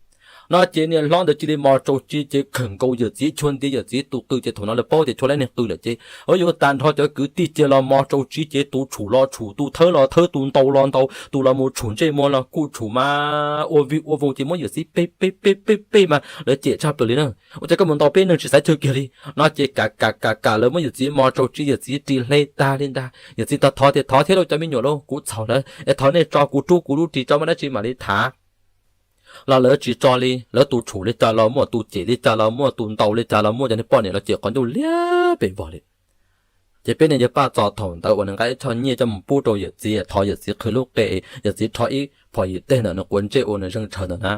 No ces niag hlob ntawd cia li mos tsaus tsi ces khawm nkaus yawm txiv chua nti yawm txiv tus qw ces thaum no lawv paub tias chua laib niag qw lawm ces yuav tag nrho cov kwv tij cia los mos tsaus tsi ces tus tshum los tshum, tus thawb los thawb, tus ntaus los ntaus, tus los mus tshum ntsej muag los kuj tshum mas ua vij ua voog ces muab yawm txiv peg peg peg peg peg mas lawv cem tshaj plaws li na. Ua cas koj mus ntaus peb neeg tsis xaiv chaw kiag li? No ces kam kam kam kam lawv muab yawm txiv mos tsaus tsi yawm txiv ris hle tag li ntag. Yawm txiv thov thov tias thov thiab lauj cov me nyuam lauj, kuv txhaum lawm es thov nej tso kuv rub kuv lub ris tso muaj dab tsi mam li tham. Los lawv tsis tso li, lawv tus tshum li cas los muaj, tus cem li cas los muaj, tus ntaus li cas los muaj, cov niag poj niam los cem qhov ncauj liab pes vog li. Ces peb niag yawg Paj Txos thaum ntawd uas nws nqa ib choj nyiaj coj mus pub rau yawm txiv, thov yawm txiv qhwv lub qe, yawm txiv rho ib phom yim teg ntawm nws quav ntsej ua nws zeeg tshaw ntawd na.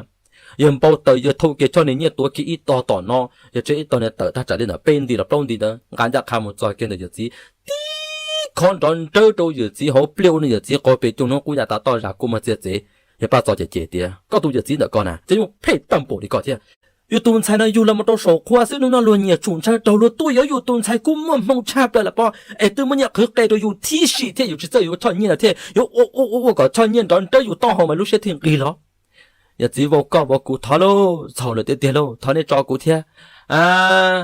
Yawg npau taws yawg thauj kiag choj niag nyiaj tuav kiag ib tog tom no, yawg tseb ib tog niag tawm tag tsam li ntawm peb nti los plaub nti ntawd nqa ncaj qha mus txog kiag ntawm yawm txiv, tib khob nrov nrawb rau yawm txiv hauv pliaj ua nws yawm txiv qaug pes coog hnub qub ya tas toj zas kua muag txiav txev. Yawg Paj Txos ces cem tias koj tus yawm txiv ntawm koj na ces yuav phem tag npaum li koj thiab. Yus tus ntxhais no yug los mus rau saum qhua xwb hnub no luag nyiam tshum ntshaw raug luag tuaj yuav yus tus ntxhais kuj muaj hmoo tshaj plaws lawm pob es twb muab nyiaj qhwv qe rau yus thib si thiab yus tsis txawj yuav choj nyiaj no thiab yuav ua ua ua ua kom choj nyiaj nrov nrawb yus taub hau mas lub siab thiaj nqig los. Yawm txiv vau koj vau kuv thov lauj, txhaum lawm tiag tiag lauj, thov nej tso kuv thiab. A,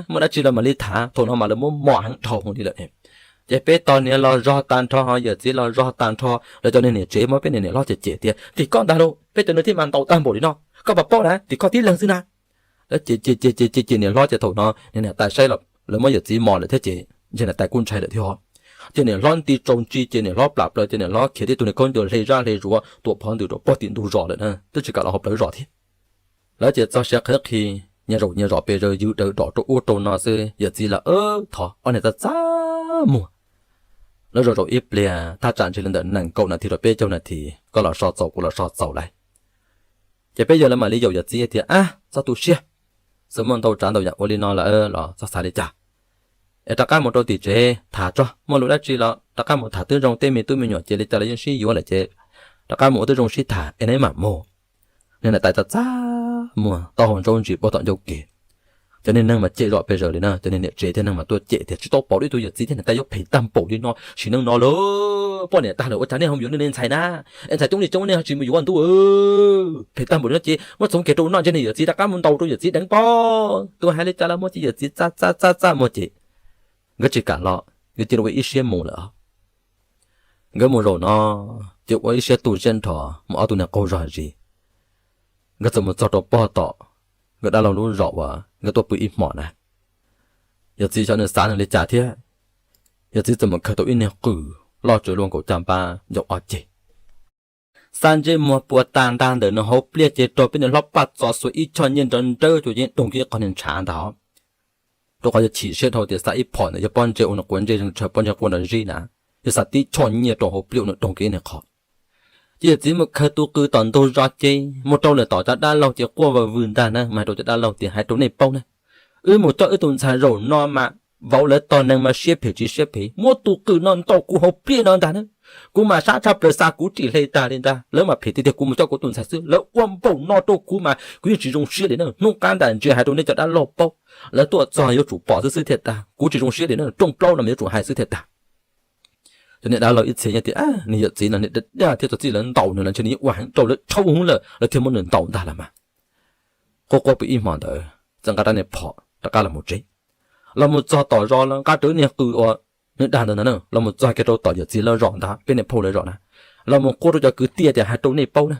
muaj dab tsi los mam li tham, thaum no mas lawv muab mos heev dhau li lawm. Ces peb tog niam los zog tag nrho ho yawm txiv los zog tag nrho, lawv cov niag niam tsev muab peb niag niam hlob cem cem tias tim koj ntag lauj, peb cov niag thiaj mas ntaus tag npaum li no, koj puas paub na tim koj tib leeg xwb na. Lawv cem cem cem cem cem niam hlob ces thaum no niam tais saib lawv muab yawm txiv mos lawm thiab ces ntshe niam tais kuj ntshai lawm thiab. Ces niam hlob nti tsaus ntsis ces niam hlob plam plaws ces niam hlob khiav tib tug niag khaub ncaws hle zaj hle zuav tuam phov ntws rau pog tim ntug zos lawm na, twb tsis kam los hauv plawv zos thiab. Lawv ces txog siav qhawv qhi, nyias zaum nyias zom pes zaws yws daws dom rau ub rau no xwb, yawm txiv los thov ob niag txaj txaj muag. Lub zaum zaum ib pliag thaj tsam ntshe li ntawm nees nkaum nas this rau peb caug nas this koj los so txaus kuv los so txaus lawm. Ces peb yawg lawv mam li yaum yawm txiv tias, Ab, txhob tu siab, txawm muaj ntau tsav ntau yam ua li no lawm los txhob xav li cas. Es rov qab mus rau tim tsev tham tso, muaj lus dab tsi los rov qab mus tham twb zoo, tej me tub me nyuam ces li cas los yeej sib yuav lawm ces rov qab mus ua twb zoo sib tham es neb mam mus. Niag niam tais txaj txaj muag taub hau ntsaub ntsis puag tom ncauj kev. Cov niag neeg mas cem zom pes zaws li na, cov niag niam tsev thiab neeg mas tuaj cem tias, Tsis tau pom ib tug yawm txiv thiab niam tais yuav phem tag npaum li no, sim neej no lawm poj niam tag lawm ua cas nej ho mus yuav nej ntxhais na? Es ntxhais coob li coob nej ho tsis mus yuav ntuj, phem tag npaum li no ces muab txhoov kiag rau noj ntshe niag yawm txiv rov qab mus ntaus rau yawm txiv deev pob. Tus hais li cas los muaj ces yawm txiv txaj txaj txaj txaj muag ces nkawd tsis kam los, nkawd cia li ua ib siab mus lawm. Nkawd mus zaum no ces ua ib siab tu siab nrho mus ob tug niag qaug zog zis. Nkawd txawm mus txog rau pog tom nkawd dab laug lub zos uas nkawd tuaj pw ib hmos na. Yawm txiv xyov nws xav nws li cas thiab, yawm txiv txawm mus khaws tau ib niag qws loj tsawv luaj nkaus caj npab ncau ob ceg, xa ntsej muag puas tag ntag ntawm nws hauv pliaj ces raug peb niag hlob Paj Txos xuas ib choj nyiaj nrov nrawb cuag yeej doog kiag ib qho niag ntshav ntag. Rau qhov yog chim siab dhau tias xa ib phom ntawd yog pob ntseg uas nws quav ntsej zeeg tshaw pob ntseg quaj nrov zib na, yog xa tib choj nyiaj rau hauv pliaj ua nws doog kiag ib niag qho. Ces yawm txiv mus khaws tus qws tom ntug zos ces mus rau lawm tom cov dab laug ces quaj vawg vwg ntag na, mas hais rau cov dab laug tias, Hais rau nej paub na, wb mus coj wb tus ntxhais zaum no mas vauv lawv tog neeg mas siab phem tsis siab phem, muab tus qws no ntaus kuv hauv pliaj no ntag na. Kuv mas sab tshaj plaws xa kuv ris hle tag li ntag, lawv mas phem tiag tiag, kuv mus coj kuv tus ntxhais xwb, lawv ua npaum no rau kuv mas kuv yeej tsis zoo siab li na. Hnub qab ntam ntsis hais rau nej cov dab laug paub, lawv tuaj txog yuav tsum pom xwb xwb thiaj tag, kuv tsis zoo siab li na, rooj plaub no mas yuav tsum hais xwb thiaj tag. Cov niag dab laug ib txhia yeej tias, Niag yawm txiv no niag daj daj thiab, txog txij lawv ntaus nws los ntshe nws yeej ua heev rau lawv tshauv hwv lawm lawv thiaj muab nws ntaus ntag los mas. Quaj quaj pw ib hmos ntawd txawm nqa rab niag phom rov qab los mus tsev. Los mus txog tom zos los nqa rawv niag qws uas nws dag ntawd ntag na, los mus txog kiag rau tom yawm txiv lawv zos ntag, peb niag phauj lawv zos na, los mus quaj rau cov kwv tij tias, Hais rau nej paub na,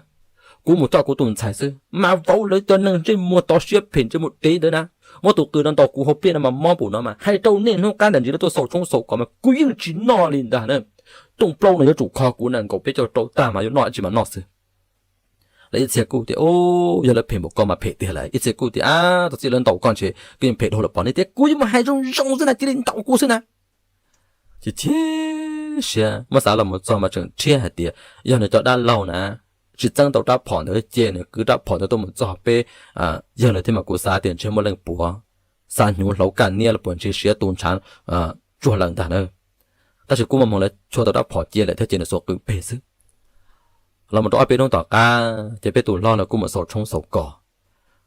kuv mus coj kuv tus ntxhais xwb mas vauv lawv cov neeg ntsej muag tov siab phem ntsej muag dev ntawd na, muab tus qws no ntaus kuv hauv pliaj no mas mob npaum no mas hais rau nej hnub qab ntam ntsis lawv tuaj xaus tshoob xaus kos mas kuv yeej tsis noj li ntag na. Rooj plaub no yuav tsum kho kuv nees nkaum peb caug rau tag mas yuav noj tsis mas noj xwb. Lawv ib txhia kuj tias, Yog lawv phem npaum ko mas phem tiag lawm. Ib txhia kuj tias, Ab, txog txij lawv ntaus koj ntshe koj yeej phem dhau lawm, pom nej thiab, kuv yuav mus hais zoo zoo xwb na, cia li ntaus kuv xwb na. Ces chim siab muab xav los mus txog mas tseem rhiab hais tias yog nws cov dab laug na tsis txeeb tau rab phom ntawd ces nws kwv rab phom ntawd tuaj mus txog peb yawg lawm thiab mas kuv xav tias ntshe muaj leej puav xa hnyuv hlauv kaj niab los puas ntshe siav tu ntshav tsuag lawm ntag na. Tab sis kuj muaj hmoo lawv tshuab tau rab phom cia lawm thiab ces nws xuas qws peg xwb. Los mus rau ob peb hnub tom qab ces peb tus hlob lawv kuj mus xaus tshoob xaus kos.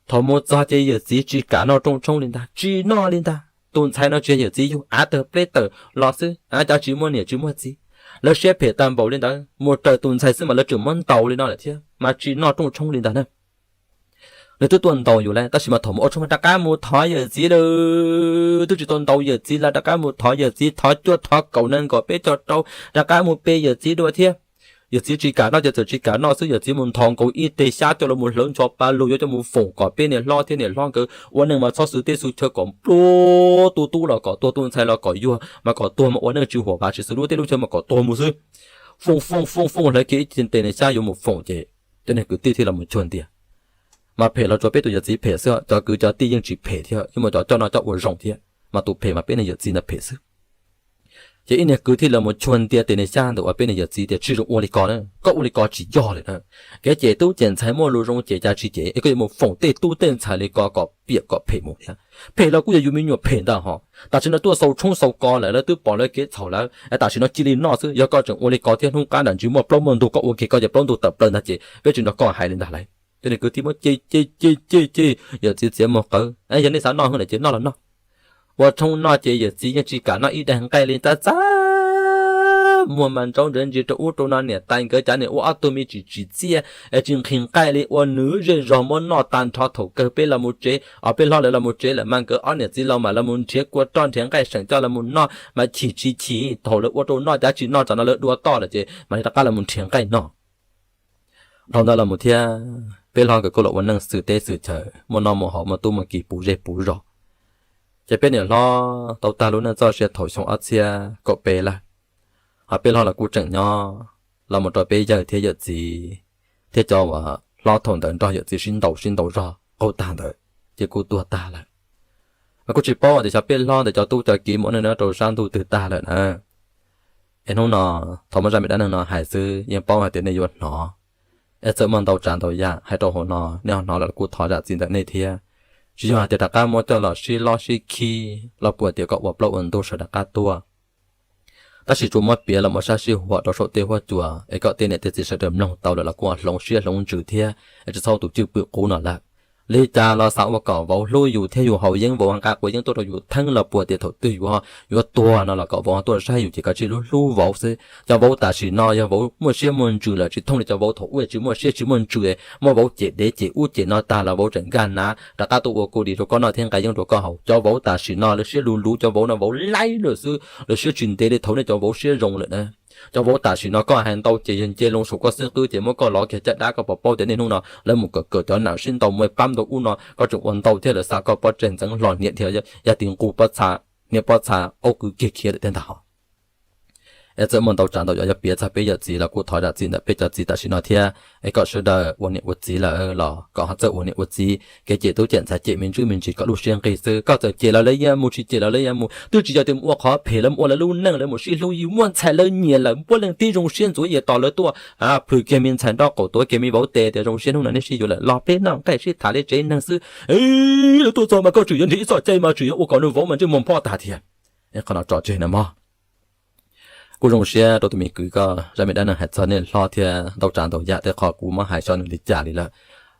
Thaum mus txog ces yawm txiv tsis kam noj rooj tshoob li ntag, tsis noj li ntag. Tus ntxhais no tsis yog yawm txiv yug, av tawg pleb tawm los xwb, av cov tsis muaj niam tsis muaj txiv. Lawv siab phem tag npaum li ntawd, mus raws tus ntxhais xwb mas lawv tseem muab ntaus li no lawm thiab mas tsis noj rooj tshoob li ntag na. Nws twb tuaj ntaus yus lawm tab sis mas thaum mus ua tshoob mas rov qab mus thov yawm txiv lawm, twb tsis tau ntaus yawm txiv los rov qab mus thov yawm txiv, thov cuaj thov kaum nees nkaum peb caug rau, rov qab mus pe yawm txiv dua thiab. Yawm txiv tsis kam noj ces txawm tsis kam noj xwb, yawm txiv mus nthos nkaus ib teg xyab coj los mus hlawv ncho pa lug yuav coj mus foom kom peb niam hlob thiab niam hlob nkawd ua neej mas txhob xwm teb xwm chaw kom nplua tu tub los kom tuag, tu ntxhais los kom yuag mas kom tuag mas ua neej tsis huam vam tsis xwm lub teb lub chaw mas kom tuag mus xwb. Foom foom foom foom hlawv kiag ib teg niag xyab yuav mus foom ces cov niag kwv tij thiaj los mus cuag ntias. Mas phem los tsuas peb tus yawm txiv phem xwb, cov kwv cov tij yeej tsis phem thiab, yeej muaj cov coj noj coj ua zoo thiab, mas tus phem mas peb niag yawm txiv ntawd phem xwb. Ces ib niag kwv thiaj los mus cuag ntias tes niag xyab ntawd uas peb niag yawm txiv tias, Tsis zoo ua li ko na, koj ua li ko tsis yog li na. Kev cem tub cem ntxhais muaj lus zoo cem cas tsis cem es koj yuav mus foom tej tub tej ntxhais li ko kom piam kom phem mus thiab. Phem los kuj yog yus me nyuam phem ntag hos. Tam sim no tuaj xaus tshoob xaus kos lawm, lawv twb pom lawv kev txhaum lawm, tam sim no cia li noj xwb. Yog koj tseem ua li ko thiab hnub qab nram ntsis muaj plaub muaj ntug koj ua kiag koj ces plaub ntug tawm plaws ntag ces peb tsis nrog koj hais li ntag lauj. Cov niag kwv tij muab cem cem cem cem, yawm txiv txiav muag qawv, Yog nej xav noj heev lawm ces noj los noj. Ua tshoob noj ces yawm txiv yeej tsis kam noj ib daig nqaij li, tab txaj muag mas ntsaub ntsaws ntsis rau ub rau no, niam tais nkawd cav niam ua ob tug me tsis tsim txiaj es tsis nqhis nqaij li, ua nws zej zog muab noj tag nrho. Thaum kawg peb los mus tsev, os peb hlob lawv los mus tsev lawm mas nkawd ob niam txiv laus mam los mus nrhiav kua roj nrhiav nqaij seem coj los mus noj mas chim tsis chim, thaum lawv ua rau noj cav tsis noj tsam no lawv dua toj lawm ces mam li rov qab los mus nrhiav nqaij noj. Dhau ntawd los mus thiab peb hlob nkawd kuj los ua neej xwm teb xwm chaw, muaj noj muaj haus, muaj tub muaj ki puv zej puv zos. Ces peb niam hlob tau tag lub neej txoj sia thaum xyoo ob txhiab kaum peb lawm, ho peb hlob los kuj tseem nyob, los mus rau peb yawg thiab yawm txiv thiab cov uas hlob thaum ntawd nrog yawm txiv sib ntaus sib ntaus zog qaug tag ntawd ces kuj tuag tag lawm. Mas kuj tsis paub tias xyov peb hlob ntawd cov tub cov ki mus ua neej nyob rau sab ntuj twg tag lawm na. Es hnub no thaum muaj zaj me dab neeg no hais xwb yeej paub hais tias nej yuav hnov, es txawm muaj ntau tsav ntau yam hais rau hauv no nej ho hnov los kuj thov zam txim ntawm nej thiab. Tsis yog hais tias rov qab muab coj los sib lob sib khib los puas tias kom ua plaub ua ntug sawv rov qab tuaj. Tab sis tsuas muab piav los ua sab sij huam rau saum tej huab cua es kom tej niam tej txiv sawv daws mloog tau lawm los kuj hloov siab hloov ntsws thiab es tsis txhob tus cwj pwm qub no lawm. Li cas los xav ua kom vauv hlub yus thiab yus haus yeeb vauv nqa quav yeeb tuaj rau yus theeb los puas tias thaum twg yus yuav tuag no los kom vauv tuaj saib yus ces koj tsij hlub hlub vauv xwb. Cov vauv tam sim no yog vauv muaj siab muaj ntsws lawm tsis thooj li cov vauv thaum ub tsis muaj siab tsis muaj ntsws, muab vauv cem dev cem ub cem no tag los vauv tseem nkag nav rov qab tuaj ua kua dis rau koj noj thiab nqa yeeb rau koj haus. Cov vauv tam sim no lawv siab luv luv, cov vauv no vauv laib lawm xwb, lawv siab tsis ntev li thaum nej cov vauv siab zoo lawm na. Cov vauv tam sim no koj hais ntau ces yog nce loo saum koj xwb qwb ces muab koj lov kiag caj dab, koj puas paub tias niaj hnub no lawv mus kawm kawm cov nam sib ntaus muaj pab ntau ub no koj tseem ua ntau thiab lawv xa koj pob tseg ntxeev hlo hniav thiab yaj ti nqus pob txha, hniav pob txha aub kwv kiag khiav lawm thiab ntag hos. Es txawm muaj ntau tsav ntau yam yog piav txog peb yawm txiv los kuj thov zam txim ntawm peb cov txiv tam sim no thiab. Es kom sawv daws ua niam ua txiv lawm los kom ho txawj ua niam ua txiv, kev cem tub cem ntxhais cem me ntsis me ntsis kom lub siab nqig xwb. Koj txawm cem los lawv yeej mus, tsis cem los lawv yeej mus, twb tsis yog tias mus ua qhov phem, lawv mus ua lawv lub neej, lawv mus sib hlub yus, muaj ntxhais lawv nyiam lawm puav leej tib zoo siab ntxuav yias tos lawv tuaj plhws kiag me ntxhais nraub qaum tuav kiag me vauv tes tias zoo siab hnub no nej sib yuav lawm los peb noj nqaij sib tham li tsev neeg xwb. Lawv tuaj txog mas koj tseem yuav nrhiav ib txoj cai mas tseem yuav ua kom nws vauv mas ntsej muag nphob tag tiag. Qhov no tso tseg na mog. Kuj zoo siab rau tus me kwv koj zaj me dab neeg hais txog nej hlob thiab ntau tsav ntau yam, tej qho kuv muab hais xyov nws li cas li lawm.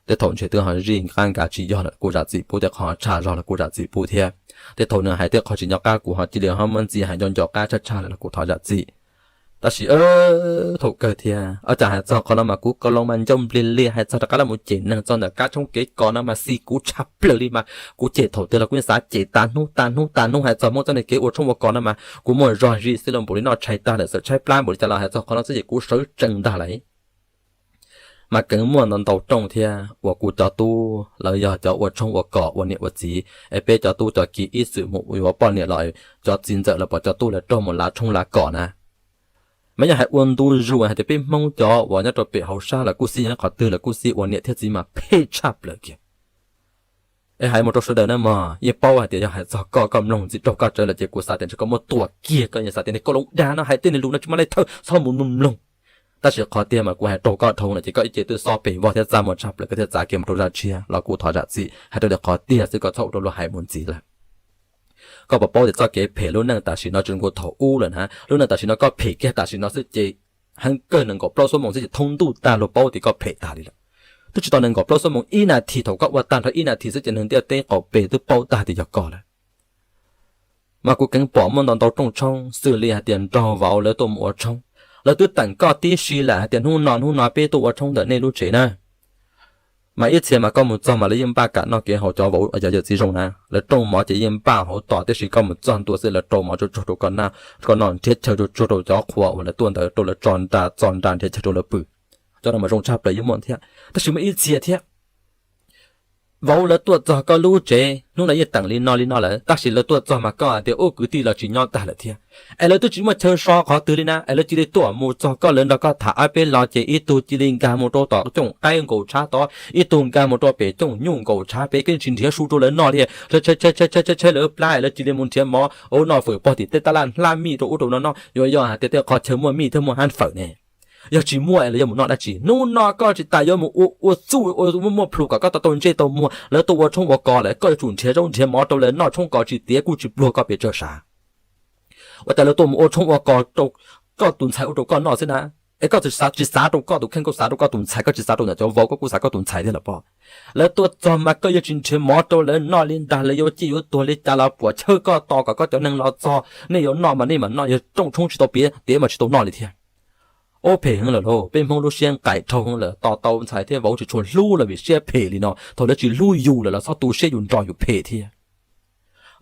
Tej thaum ntshe twb ho zij qab nkaus tsis yog lawm kuj zam txim pub, tej qho tshaj zog los kuj zam txim pub thiab. Tej thaum nws hais tej qho tsis nco qab kuv ho cia li ho muab ntxiv hais nco nco qab tshaj tshaj lawm los kuj thov zam txim. Tab sis thaum kawg thiab, ua cas hais txog qhov no mas kuv ko loo mas ncauj nplig li, hais txog rov qab los mus cem neeg txog ntawm kab tshoob kev kos no mas xis kuv tshaj plaws li mas kuv cem thaum twg los kuv yeej xav cem tas hnub tas hnub tas hnub. Hais txog muab txoj niag kev ua tshoob ua kos no mas kuv muaj zog zis xwb los npaum li noj tshais tag lawm, txawm tshaib plab npaum li cas los hais txog qhov no xwb ces kuv sawv tsees ntag lawm. Mas keev muaj ntau ntau rooj thiab uas kuv cov tub lawv yog cov ua tshoob ua kos ua niam ua txiv, es peb cov tub cov kiv ib txwm mus yuav poj niam los cov txiv ntxawm lawv pom cov tub lawv raug mus lav tshoob lav kos na. Mas yog hais ua ntu zus hais tias peb Hmoob cov uas nyob rau pem hauv sab los kuj xij, nyob qhov twg los kuj xij, ua niam thiab txiv mas phem tshaj plaws kiag. Es hais mus rau sawv daws na mog, yeej paub hais tias yog hais txog koj, koj mloog ntxiv raug koj tsawv lawm ces kuv xav tias ntshe koj muab tua kiag, koj yeej xav tias niag koj loo dag no hais tej niag lus no tsis muaj leej twg txhob mus mloog. Tab sis qhov tiag mas kuv hais raug koj dhau lawm ces koj ib ce twb xob pes vog thiab txaj muag tshaj plaws, koj thiaj txav kiag mus rau zaj tshiab los kuj thov zam txim, hais rau tias qhov tiag xwb koj txhob ua rau luag hais mus ntxiv lawm. Koj puas paub tias txoj kev phem lub neej tam sim no tsis zoo nkaus thaum ub lawm na, lub neej tam sim no koj phem kiag tam sim no xwb ces heev kawg nees nkaum plaub xuab moos xwb ces thoob ntuj tag luag paub tias koj phem tag li lawm. Twb tsis tau nees nkaum plaub xuab moos, ib nas this, thaum koj ua tag nrho ib nas this xwb ces neeg ntiaj teb qaum pem twb paub tag tias yog koj lawm. Mas kuv keev pom muaj ntau ntau rooj tshoob xws li hais tias nraug vauv lawv tuaj mus ua tshoob, lawv twb teem koj tib si lawm hais tias hnub no hnub no peb tuaj ua tshoob ntawm nej lub tsev na. Mas ib txhia mas koj mus txog mas lawv yeej npaj kam noj kev haus, cov vauv yog yawm txiv zoo na, lawv rooj mov ces yeej npaj hauv tos, tiam sis koj mus txog ntua xwb lawv rau mov tsuag tsuag rau koj noj, nrhiav chaw tsuag tsuag rau cov qhua uas lawv tuaj ntawd rau lawv tso nra txo nra nrhiav chaw rau lawv pw. Cov no mas zoo tshaj plaws yeej muaj thiab. Tab sis muaj ib txhia thiab, vauv lawv tuaj txog koj lub tsev hnub no yeej teem li no li no lawm, tab sis lawv tuaj txog mas koj hais tias ub kwv tij los tsis nyob tag lawm thiab, es lawv twb tsis muaj chaw so qhov twg li na, es lawv cia li tuaj mus txog koj lawv nrog koj tham ob peb lo ces ib tug cia li nkag mus rau tom cooj qaib nkaus tshav tod, ib tug nkag mus rau pem cooj nyuj nkaus tshav pem, koj yeej tsis nrhiav su rau lawv noj li. Tshaib lawv plab es lawv cia li mus nrhiav mov ua noj fawm pog tim tej tab laj hlab mij rau ub rau no noj. Yuav yog hais tias tej qhov chaw muaj mij thiab muaj hab fawm ne, yog tsis muaj es lawv yuav mus noj dab tsi? Hnub no koj tsis tas yuav mus ua txuj ua muaj plhus kom koj tau tau ntsej tau muag. Lawv tuaj ua tshoob ua kos lawm, koj yuav tsum nrhiav zaub nrhiav mov rau lawv noj, tshoob kos tsis tiav kuj tsis pluag koj pes tsawg sav. Ua cas lawv tuaj mus ua tshoob ua kos rau koj tus ntxhais ua rau koj noj xwb na? Es koj tsis xav rau koj tus kheej, koj xav rau koj tus ntxhais, koj tsis xav rau ntawm cov vauv, koj kuj xav koj tus ntxhais thiab los pog. Lawv tuaj txog mas koj yuav tsis nrhiav mov rau lawv noj li ntag, lawv yuav ciaj yuav tuag li cas los puam chawj koj tos kom koj cov neeg los txog, nej yuav noj mas nej mam noj, yog rooj tshoob tsis tau piav tiav mas tsis tau noj li thiab. Ub, phem heev lawm lauj, peb Hmoob lub siab nqaim dhau heev lawm, tos tau ntxhais thiab vauv tsis tshua hlub lawm vim siab phem li no, thaum lawv tsis hlub yus lawm los txhob tu siab yus nrog yus phem thiab.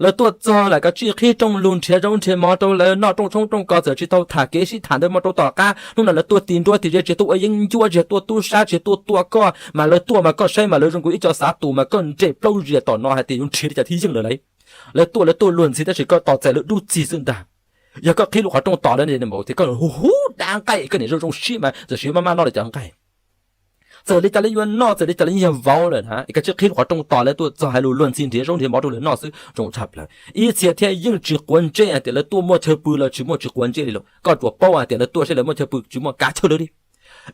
Lawv tuaj txog lawm koj tsij qhib rooj lug nrhiav zaub nrhiav mov rau lawv noj, rooj tshoob rooj kos txawm tsis tau tham kev sib tham ntawd mas rau tom qab hnub no lawv tuaj ti nruab ti ze, tsis tuaj ua yeeb ncuab, tsis tuaj tub sab, tsis tuaj tua koj, mas lawv tuaj mas koj saib mas lawv zoo nkaus ib co xav tus mas koj nres plaub zias tom no hais tias yuav nrhiav li cas thiaj yeej lawv lauj. Lawv tuaj lawv tuaj luag ntxhi tab sis koj tos txais lawv dub txig xwb ntag. Yog koj qhib lub qhov rooj tos lawv tias koj hu hu dab nqaij, koj niam zoo zoo siab mas txawm siav maj maj noj li cov nqaij. Txawm li cas lawv yuav noj, txawm li cas lawv yog vauv lawm na, es koj tsis qhib lub qhov rooj tos lawv tuaj txog hais lus luag ntxhi nrhiav zaub nrhiav mov rau lawv noj xwb zoo tshaj plaws. Ib txhia thiab yeej tsis quav ntsej hais tias lawv tuaj muaj chaw pw los tsis muaj, tsis quav ntsej li lawm, koj tsuas paub hais tias lawv tuaj saib lawv muaj chaw pw tsis muaj kav chaw lawv li.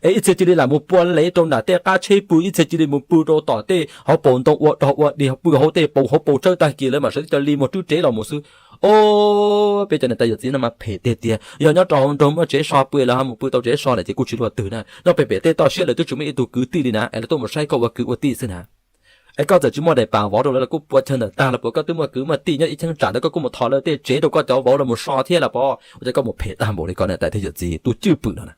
Es ib txhia cia li lam mus pua lev rau nram tej qab tsheb pw, ib txhia cia li mus pw rau tom tej hauv paus ntoo ua dog ua dig, pw hauv tej paus hauv paus tsawb tag kis lawv mam sawv tib co li mus rub rev los mus xwb. O, peb cov niam tais yawm txiv no mas phem tiag tiag. Yog nyob rau hauv nroog muaj tsev so pw los ho mus pw tau tsev so lawm ces kuj tsis luag twg na. Nyob pem pem tej toj siab lawv twb tsis muaj ib tug kwv tij li na, es lawv tuaj mus saib koj ua kwv ua tij xwb na. Es koj txawm tsis muaj daim pam vov rau lawv los kuj puas tshaj ntawm tag los puas, koj twb muaj kwv muaj tij nyob ib cheeb tsam ntawd koj kuj mus thov lawv tej tsev rau koj cov vauv los mus so thiab los pov, ua cas koj mus phem tag npaum li koj niam tais thiab yawm txiv tub cwj pwm no na.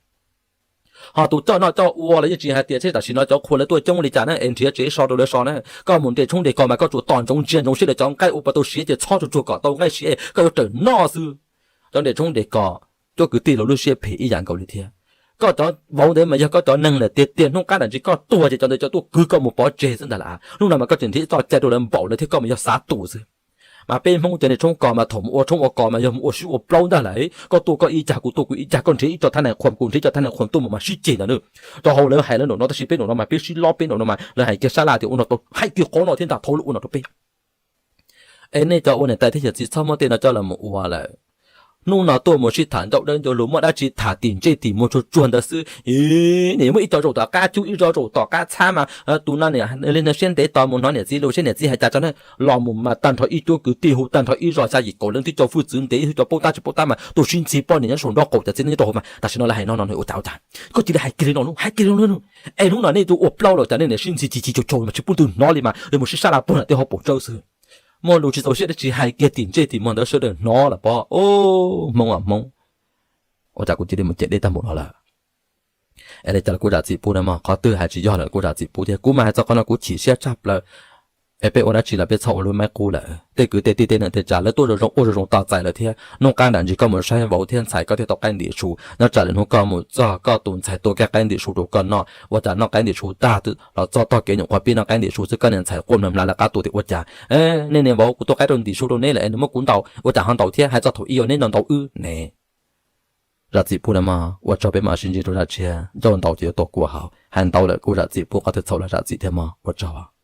Ho tus coj noj coj ua los yeej tsis hais tias, thiab tam sim no cov qhua lawv tuaj coob li cas na es nrhiav tsev so rau lawv so na, koj mus nres tshoob nres kos mas koj tsuas tos ntsoov ntsia ntsoov siab lawv cov nqaij ua puas tau siav ces txhob tsuag tsuag kom tau nqaij siav koj yuav rawm noj xwb. Cov nres tshoob nres kos, cuab kwv tij los lub siab phem ib yam nkaus li thiab. Koj cov vauv ntawd mas yog koj cov neeg lawm tiag tiag, hnub qab dab tsi koj tuag ces cov ntawd cov tuaj kwv koj mus pov tseg xwb ntag lawm. Hnub no mas koj tseem nrhiav txoj cai rau lawv npaum no thiab koj mas yog xav tus xwb. Mas peb Hmoob cov niag tshoob kos mas thaum mus ua tshoob ua kos mas yog mus ua sib ua plaub ntag lawm. Koj tuaj koj ib cag, kuv tuaj kuv ib cag, koj nrhiav ib co thab nais qhuam, kuv nrhiav ib co thab nais qhuam tuaj mus mas sib ceg ntag na. Rau hauv lawv hais lawv nraum no tab sis peb nraum no mas peb sib lob, peb nraum no mas lawv hais kiag sab laj tias ua no tau, hais kiag qhov no thiab ntag, thaum lawv ua no rau peb. Es nej cov ua niam tais thiab yawm txiv txhob muab tej no coj los mus ua lawm. Hnub no tuaj mus sib tham ncauj dawb ncauj lus, muaj dab tsi tham tim ntsej tim muag tsuag tsuag ntawd xwb. Nim muaj ib co zaum tom qab cub, ib co zaum tom qab txhab mas tus no niam li no siab ntev tos mus hnov niam txiv lus seb niam txiv hais cas tso na. Los mus mas tag nrho ib cuab kwv tij hu tag nrho ib zos xya yim kaum leej, twb cov hwj txwv ntev, twb cov paub tab tsis paub tab mas tuaj sib ntxhi poj niam nyob saum nraub qaum, cov txiv neej nyob rau hauv mas tam sim no lawv hais no no ua cas ua cas. Koj cia li hais kiag li no, hais kiag li no. Es hnub no nej tuaj ua plaub los cas nej niam sib ntxhi chim chim tsaug tsaug mas tsis pub leej twg hnov li mas yuav mus sib sab laj puag nram tej hauv paus tsawb xwb. Muaj lus tsis txaus siab dab tsi hais kiag tim ntsej tim muag ntawd sawv daws hnov los pov. Hmoob a Hmoob, ua cas kuv cia li mus cem deb tag npaum no lawm? Es li cas los kuv zam txim pub na mog, qhov twg hais tsis yog lawm kuv zam txim pub thiab. Kuv mas hais txog qhov no kuv chim siab tshaj plaws. Es peb ua dab tsi los peb txhob ua lub maib qub lawm. Tej kwv tej tij tej neej tej tsav lawv tuaj zoo zoo, ua zoo zoo tos txais lawm thiab. Hnub qab nram ntsis koj mus saib vauv thiab ntxhais koj thiaj tau qaib ntim su. Nyob tsam lwm hnub koj mus txog koj tus ntxhais tua kiag qaib ntim su rau koj noj, ua cas noj qaib ntim su tag los txog tog kev nyuam qhuav pib noj qaib ntim su xwb, koj niag ntxhais quaj mlawv mlawv lawv qab tuaj tias ua cas, nej niam vauv, kuv tua qaib rau ntim su rau neb lawm es nws muab kuv ntaus, ua cas ho ntaus thiab, hais txog thaum ub ua neb ntaus ntaus wb ne. Zam txim pub na mog, ua tsaug, peb mam sib ntsib rau zaj tshiab, ncauj ntaus ces yuav tuaj kua hauv, hais ntau lawm kuv zam txim pub, qhov twg txhaum los zam txim thiab mog, ua tsaug.